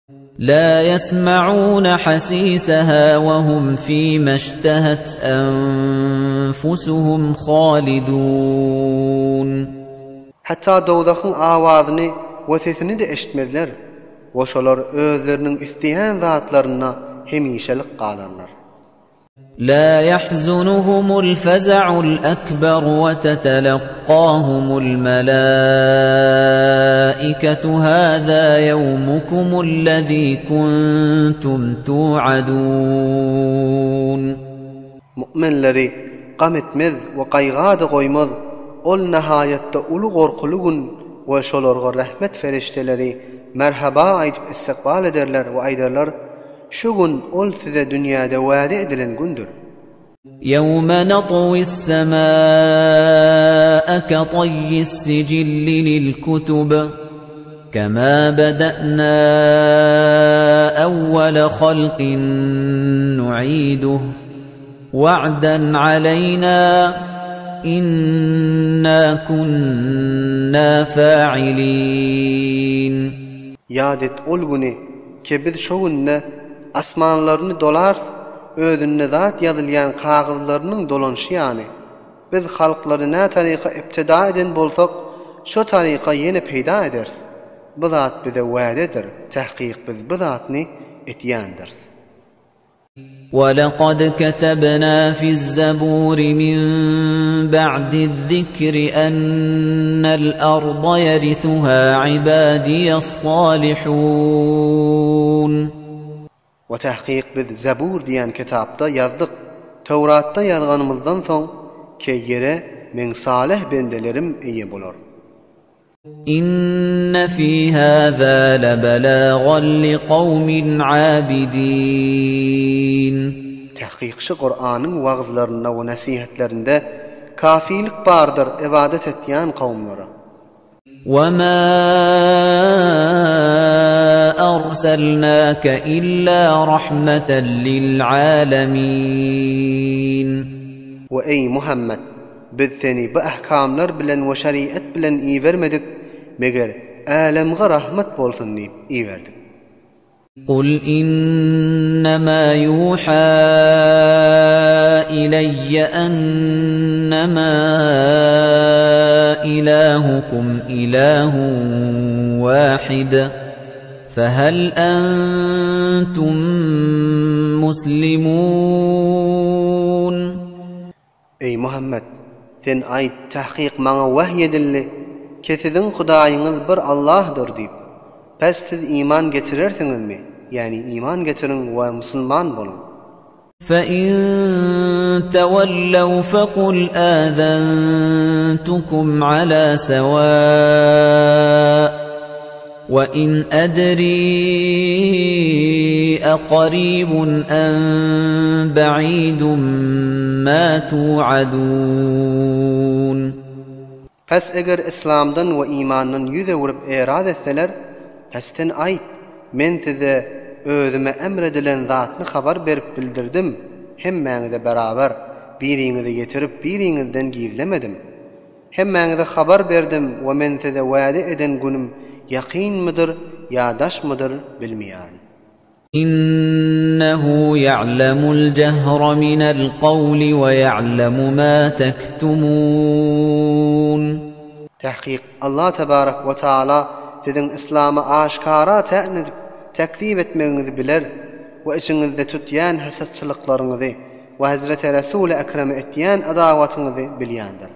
La ýesma'una hasisaha we hum fima iştehet enfusuhum halidun. Hatda dowzahyň awazyny we sesini-de eşitmezler we şolar özleriniň isleýän zatlarynda hemişelik galarlar. La ýahzunuhumul feza'ul ekber we tetelekkahumul melaiketu haza ýewmukumul lezî kuntum tu'adun. Mu'minleri gam etmez we gaýga-da goýmaz, ol nahaýatda uly gorkuly gün we şolarga rehmet ferişdeleri merhaba aýdyp istikbal ederler we aýdarlar, Şu gün ol size dünýäde wada edilen gündür. Ýewme natwis-semâe kataýy's-sijilli lil-kutub, kemâ beda'nâ awwala halqin nu'iduh, wa'dan aleýnâ, innâ kunnâ fâ'ilîn. Ýat et ol güni, Ki biz şo günde asmanlaryny dolarys, özünde zat ýazylýan kagyzlarynyň dolanyşy ýaly. Biz halklary nä taryka ibtida eden bolsak, şo taryka ýene peýda ederis. Bu zat bize wädedir, tahkyk biz bu zatny etýändiris. وَلَقَدْ كَتَبْنَا فِي الزَّبُورِ مِن بَعْدِ الذِّكْرِ أَنَّ الْأَرْضَ يَرِثُهَا عِبَادِيَ الصَّالِحُونَ. We tahkyk biz Zebur diýen kitapda ýazdyk, Töwratda ýazganymyzdan soň, ke ýere meň salyh bendelerim eýe bolar. Inne fi haza lebelagan liqawmin abidin. Tahkyk şu Kuranyň wagyzlarynda we nesihatlarynda kafilik bardyr ybadat etýän kowumlara. We ma arsalnake illa rahmeten lil alemin. We eý Muhammet! Biz seni bu ahkamlar bilen we şeriat bilen ibermedik, meger älemge rahmat bolsun diýip iberdik. Kul innema ýuha ileýýe ennema ilahukum ilahun wahid, fehel entum muslimun. Eý, Muhammet! Sen aýt, Tahkyk maňa wahy edildi, ki siziň Hudaýyňyz bir Allahdyr diýip. Pes siz iman getirersiňizmi? Ýagny iman getiriň we musulman boluň! Fe-in tewellew fekul âzentukum alâ sewâ. Wa in adri aqaribun am ba'idun ma tu'adun. Pes eger yslamdan we imandan ýüz öwrüp eraz etseler, pes sen aýt, Men size özüme emr edilen zatny habar berip bildirdim, hemmäňize beraber, biriňize ýetirip biriňizden gizlemedim. Hemmäňize habar berdim we men size wada eden günüm ýakynmydyr ýa daşmydyr bilmeýärin. Innehu ýa'lemul jehre minel kawli we ýa'lemu ma tektumun. Tahkyk, Allah tebarek we taala siziň yslamy aşgara tä'n edip tekzip etmegiňizi biler we içiňizde tutýan hasadçylyklaryňyzy we Hezreti Resuly Ekreme etýän adawatyňyzy bilýändir.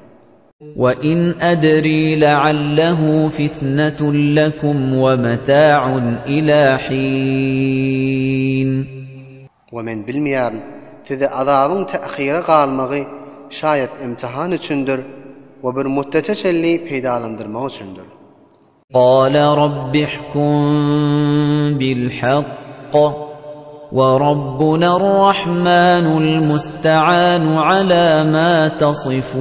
Wa in adri la'allehu fitnetun lekum we meta'un ila hin. We men bilmeýärin, size azabyň tähire galmagy şaýat imtihan üçindir we bir mutdete çenli peýdalandyrmak üçindir. Gala rabbihkum bil-hakk we rabbunar-rahmanul musta'anu ala ma tasyfun.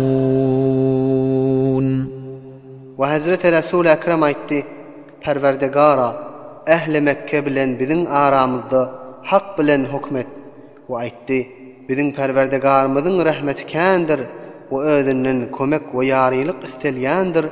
We Hezreti Resul Ekrem aýtdy, Perwerdigara, ähli Mekge bilen biziň aramyzda hak bilen höküm et. We aýtdy, Biziň Perwerdigarymyzyň rehmeti kändir we Özünden kömek we ýarylyk istelýändir.